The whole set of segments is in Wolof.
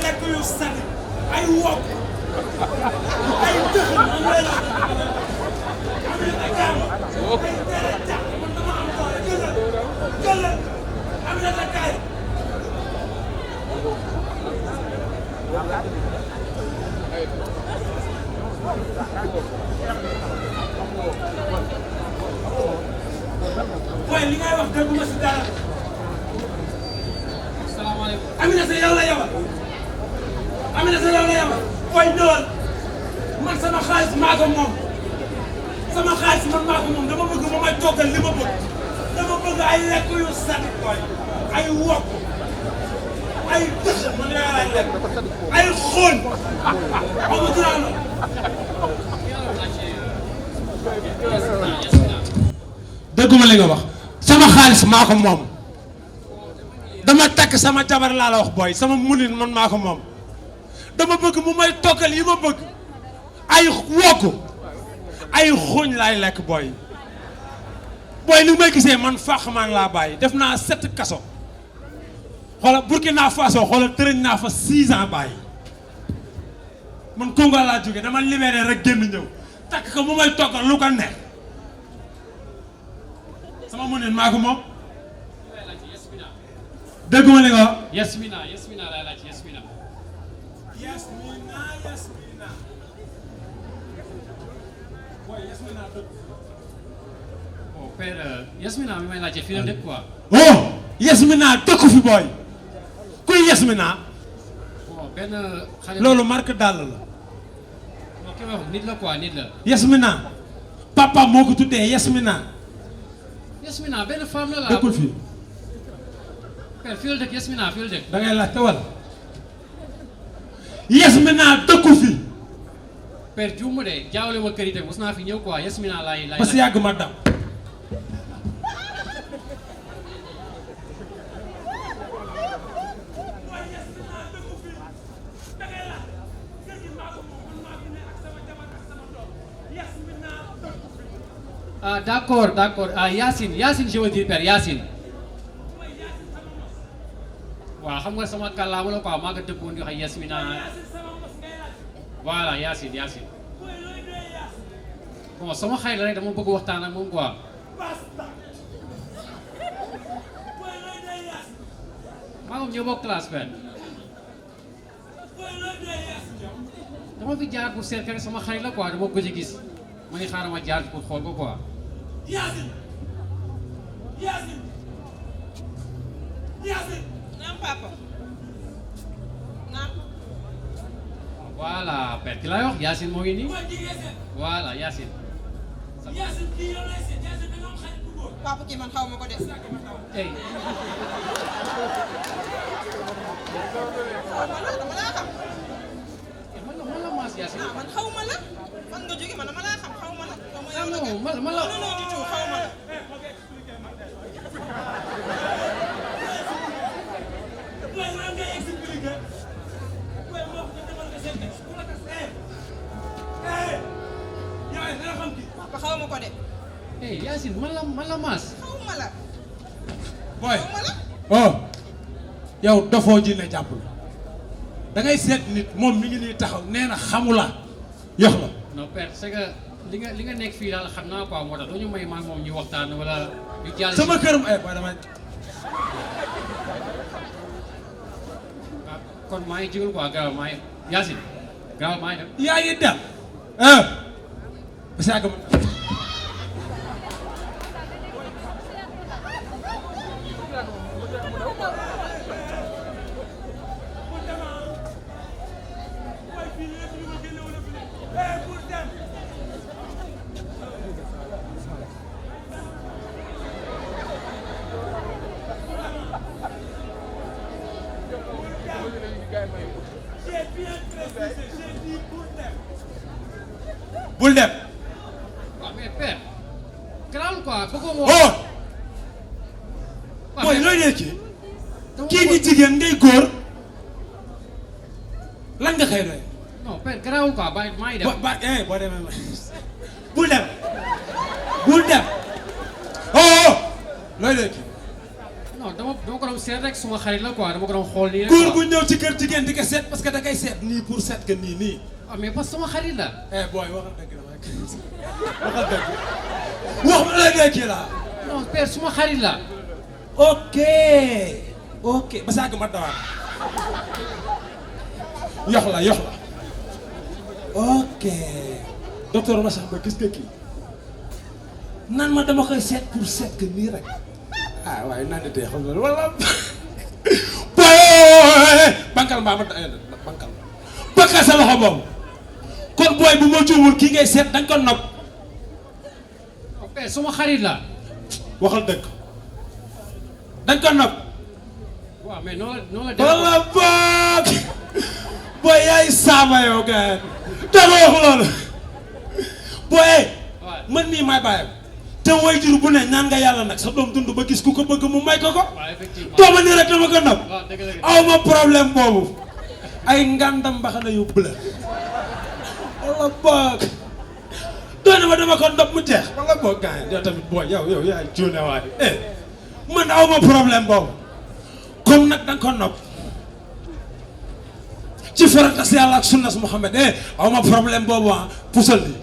lekk yu sali ay wokk ay dëx man lay la am na gaama ay tere tax man dama am doole jëlal am na kaay waaye li ngay wax dégguma si dara. salaamaaleykum. Aminata yow la yabal. Aminata yow la yabal. waaye ñëwal man sama xaalis maa ko moom sama xaalis man maa ko moom dama bëgg ma may toggal li ma bëgg dama bëgg ay lekk yu sànni koy ay wokk ay dëx man yaa laay lekk ay xooñ amu dinaa la. dégguma li nga wax sama xaalis maa ko moom dama takk sama jabar laa la wax booy sama munin man maa ko moom dama bëgg mu may toggal yi ma bëgg ay wokk ay xooñ laay lekk booy booy li may gisee man fàqmaan laa bàyyi def naa 7 kaso xoola Burkina Faso xoola tërëñ naa fa 6 ans bàyyi man Congo laa jógee dama libéré rek génn ñëw takk ko mu may toggal lu ko neex sama mu ne maa ko moom dégguma li nga wax. Yasmina laa laaj Yasmina. bon père Yasmina mi may laajte fii la dëkk quoi. oh Yasmina dëkku fi booy kuy Yasmina. bon benn xale. loolu marque dàll la. non ki ma wax nit la quoi nit la. Yasmina papa moo ko tuddee Yasmina. Yasmina benn femme la dëkkul fii. père fii la dëkk Yasmina fii la dëkk. da ngay laajte wala. Yasmina dëkku fi. père juumu de jaawale ma kër yi tamit mos naa fi ñëw quoi Yasmina laay parce que yàgg ma dam. ah d'accord ah Yacine je veux dire père Yacine. waaw xam nga sama kàllaama la quoi maa ngi dëkkoon di wax Yasmina voilà Yacine bon sama xarit la rek dama bëgg waxtaan ak moom quoi. maa ngi ñëw bokk classe père. dama fi jaar pour seet rek sama xarit la quoi dama gëj a gis ma ngi xaaral ma jaar pour xool ko quoi. Yacine. naam papa naam. voilà père ki lay wax Yacine moo ngi nii voilà Yacine. papa kii man xaw ma ko de. hey. dama laa xam. man la maas Yacine. ah man xaw ma la fan nga jóge man dama laa xam xaw ma la. ah non man la. non du tout xaw ma la. papa xaw ma ko de. hey Yacine man la maas. xaw ma la. booy xaw ma la. oh yow dofoo ji ne jàpp la da ngay seet nit moom mi ngi nii taxaw nee na xamula yox la. non père c'est que li nga nekk fii daal xam naa quoi moo tax doo ñu may maag moom ñu waxtaan wala ñu jàll. sama këram ay booy dama. ah kon maa ngi jégalu quoi gaaw maa ngi Yacine gaaw maa ngi dem. yaa ngi dem parce que bul dem. waaw mais père garaawul quoi bëggoo moo. oh. mooy looy dee kii di jigéen ngay góor lan nga xëy doy. non père garaawul quoi bàyyi maa ngi dem. boo demee bul dem bul dem oh looy dee non dama ko doon seet rek suma xarit la quoi dama ko doon xool nii rek. góor gu ñëw ci kër jigéen di ko seet parce que da ngay seet nii pour seet que nii. ah mais parce que suma xarit la. booy waxal dëgg la waxal dëgg. wax ma la dëgg la. non père suma xarit la. ok ba sàgg ma dawaat. yox la. ok docteur Massamba gis nga kii nan ma dama koy seet pour seet que nii rek waaye naan tey xam nga wala booy bankal mbaa ma bankal sa loxo boobu kon booy bu ma juumul kii ngay seet danga ko nopp. ok suma xarit la. waxal dëgg danga ko nopp. waaw mais noonu la wala boog booy yaay saama yow gars dama wax loolu booy man nii may bàyyam te way jur bu ne ñaan nga yàlla nag sa doom dund ba gis ku ko bëgg mu may ko dooma nii rek dama ko nopp aw ma problème boobu ay ngàndam mbaxana yu bleu wala boog doone ma dama ko nopp mu jeex wala boog gars yow tamit booy yow yaay cuune waay man aw ma problème boobu comme nag danga ko nopp ci faratas yàlla ak sunnas Muhammad aw ma problème boobu pusal li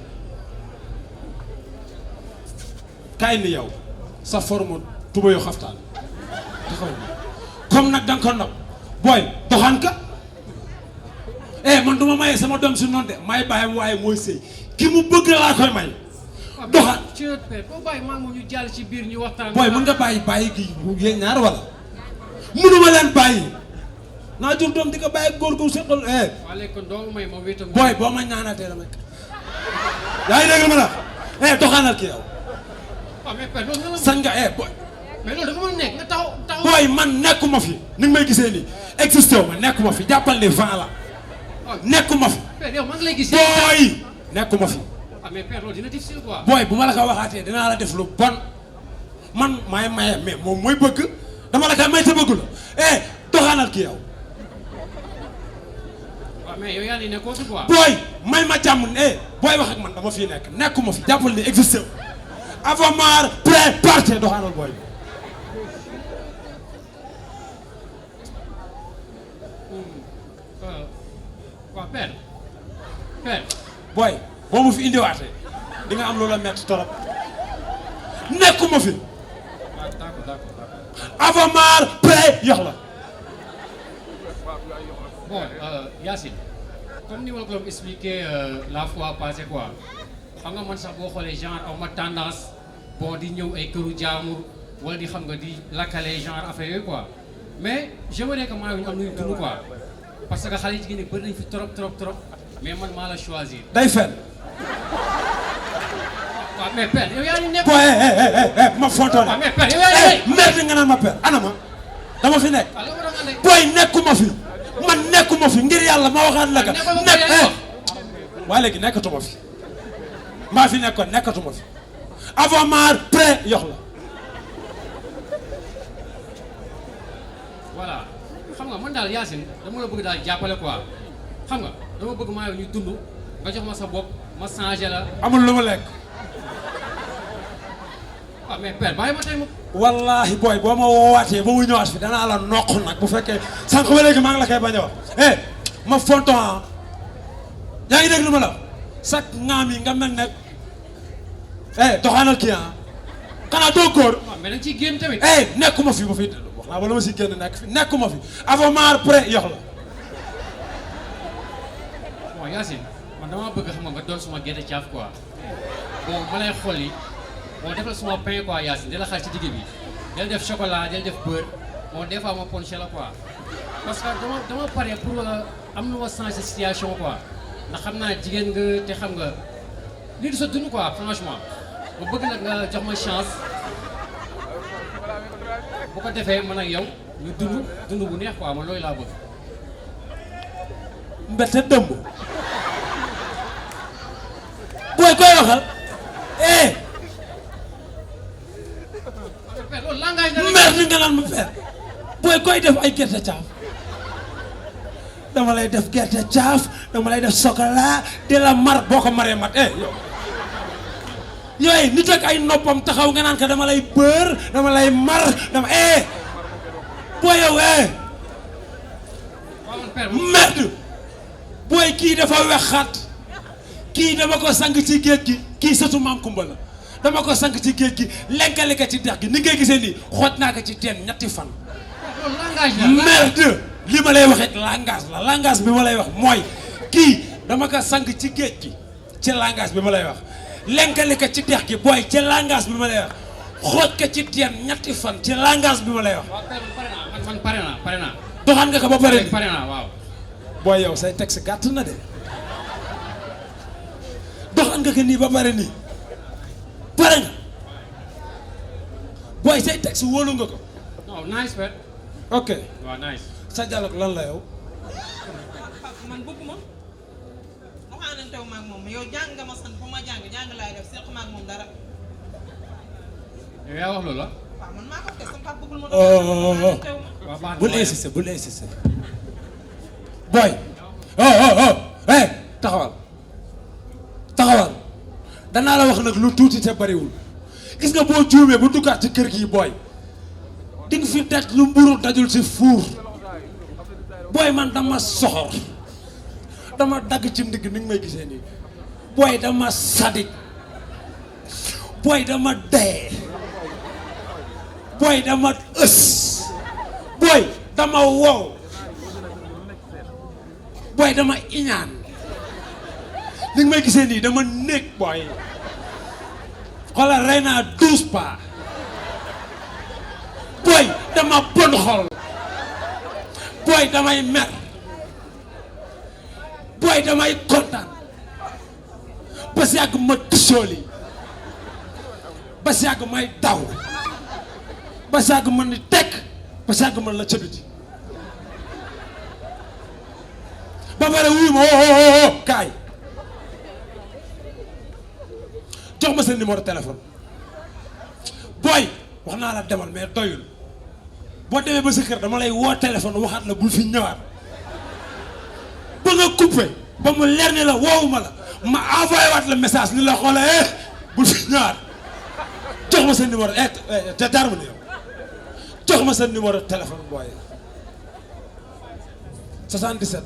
kaay ni yow sa forme tuba yu xaftaan taxaw comme nag danga ko nopp booy doxaan ka man duma maye sama doom si noonu de may bàyyam waaye mooy sëy ki mu bëgg laa koy may doxaan ci boo bàyyi maa ngi ñu jàll ci biir ñu waxtaan booy mën nga bàyyi gi yéen ñaar wala mënuma leen bàyyi naa jur doom di ko bàyyi góor gu seqal waa léegi kon doo may ma wéetam booy boo ma ñaanatee la may yaa ngi dégg ma la doxaanal ki yow waaw mais père loolu sañ nga booy mais loolu da nga mën a nekk nga taxaw booy man nekkuma fi ni nga may gisee nii existé wu ma nekkuma fi jàppal ni vent la nekkuma fi père yow maa ngi lay gis booy nekkuma fi mais père loolu dina difficile quoi booy bu ma la ko waxaatee dinaa la def lu bon man maay maye mais moom mooy bëgg dama la koy may te bëggu la doxaanal ki yow mais yow yaa ngi nekkoo fi quoi. booy may ma jàmm booy wax ak man dama fii nekkuma fi jàppal ni existé wu avamar pré parté doxaanal booy waaw père booy boo ma fi indiwaatee di nga am loola metti torop nekkuma fi d'accord avamar pré yox la bon Yacine comme ni ma la ko doon expliqué la fois passée quoi xam nga man sax boo xoolee genre aw ma tendance bon di ñëw ay këru jaamur wala di xam nga di lakkale genre affaire yooyu quoi mais j'aimerais que maa ngi am nuyu dund quoi parce que xale jigéen ñi bëri nañ fi trop mais man maa la choisir. day fen waaw mais père yow yaa ngi nekk. booy ma fontoon waaw mais père yow yaa ngi nekk. merde nga naan ma père ana ma dama fi nekk waaw loolu nga nekk. booy nekkuma fi man nekkuma fi ngir yàlla ma waxaat la ka waaye léegi nekkatuma fi maa fi nekkoon nekkatuma fi avamar pré yox la voilà xam nga man daal Yacine dama la bëgg daal jàppale quoi xam nga dama bëgg maa yow ñu dund nga jox ma sa bopp ma changé la. amul lu ma lekk waaw mais père bàyyi ma tey ma. wallahi booy boo ma woowaatee ba mu ñëwaat fi danaa la noq nag bu fekkee sànq ba léegi maa ngi la koy bañ a wax ma fonton yaa ngi dégg lu ma la sax ngaam yi nga mel ne doxaanal kii xanaa doo góor waaw mais dañ ciy génn tamit. nekkuma fi ba fi wax naa wala ma si génn nekk fi nekkuma fi avamar pré yox la bon Yacine man damaa bëgg xam nga doon suma gerte caaf quoi bon ma lay xool yi bon defal suma pain quoi Yacine di la xaar ci digg bi del def chocolat del def beurre bon des fois ma ponché la quoi parce que dama pare pour am na ma changer situation quoi ndax xam naa jigéen nga te xam nga lii du sa dund quoi franchement ma bëgg nag nga jox ma chance bu ko defee man ak yow ñu dund bu neex quoi man loolu laa bëgg. mbette dëmb booy koy waxal loolu langage la mer ni nga naan ma fer booy koy def ay gerte caaf dama lay def gerte caaf dama lay def chocolat de la mar boo ko maree mat yooyu nit ak ay noppam taxaw nga naan ko dama lay bër dama lay mar dama booy yow waaw man père merde booy kii dafa wexaat kii dama ko sang ci géej gi kii sëtu maam Kumba la dama ko sang ci géej gi lenkali ko ci dex gi ni ngay gisee nii xooj naa ko ci teen ñetti fan. loolu langage la. merde li ma lay wax it langage bi ma lay wax mooy kii dama ko sang ci géej gi ci langage bi ma lay wax lenkali ko ci dex gi booy ci langage bi ma lay wax xooj ko ci teen ñetti fan ci langage bi ma lay wax. waaw père man pare naa. doxaan nga ko ba pare. pare naa waaw. booy yow say texte gàtt na de doxaan nga ko nii ba pare nii pare nga booy say texte wóolu nga ko. non nice père. ok waaw nice. sa dialogue lan la yow. man bëgguma waxaanantew ma ak moom yow jàng nga ma sant fu ma jàng laay def seq ma ak moom dara. yow yaa wax loolu la. waaw man maa ko teg sama papa bëggul ma waxaanantew ma. waaw baax na bul insister bul insister. booy taxawal danaa la wax nag lu tuuti te bariwul gis nga boo juumee bu duggaat ci kër gi booy di nga fi daj lu mburu dajul ci fuur booy man dama soxor dama dagg ci ndigg ni nga may gisee nii booy dama sadik booy dama dee booy dama ës booy dama wow booy dama iñaan li nga may gisee nii dama néeg booy xoolal rey naa 12 pas booy dama bon xol booy damay mer booy damay kontaan ba si yàgg ma tisooli ba si yàgg may daw ba si yàgg ma ni tekk ba si yàgg ma la cëbiti ba pare wuyu ma kaay jox ma sa numéro téléphone booy wax naa la demal mais doyul boo demee ba sa kër dama lay woo téléphone waxaat la bul fi ñëwaat ba nga coupé ba mu leer ni la woowuma la ma envoyé waat la message ni la xoolee bul fi ñëwaat jox ma sa numéro te dara ma ne yow jox ma sa numéro téléphone booy 77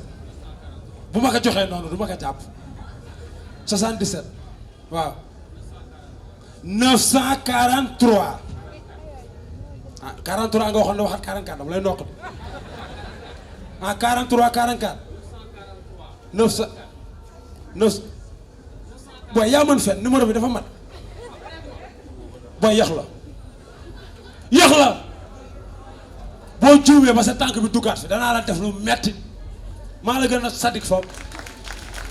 bu ma ko joxee noonu du ma ko jàpp 77 waaw 943 ah 43 nga waxoon ne waxaat 44 dama lay nokk ah 43 44 9 booy yaa mën fen numéro bi dafa mat booy yax la boo juumee ba sa tànk bi duggaat fi danaa la def lu metti maa la gën a sadik foofu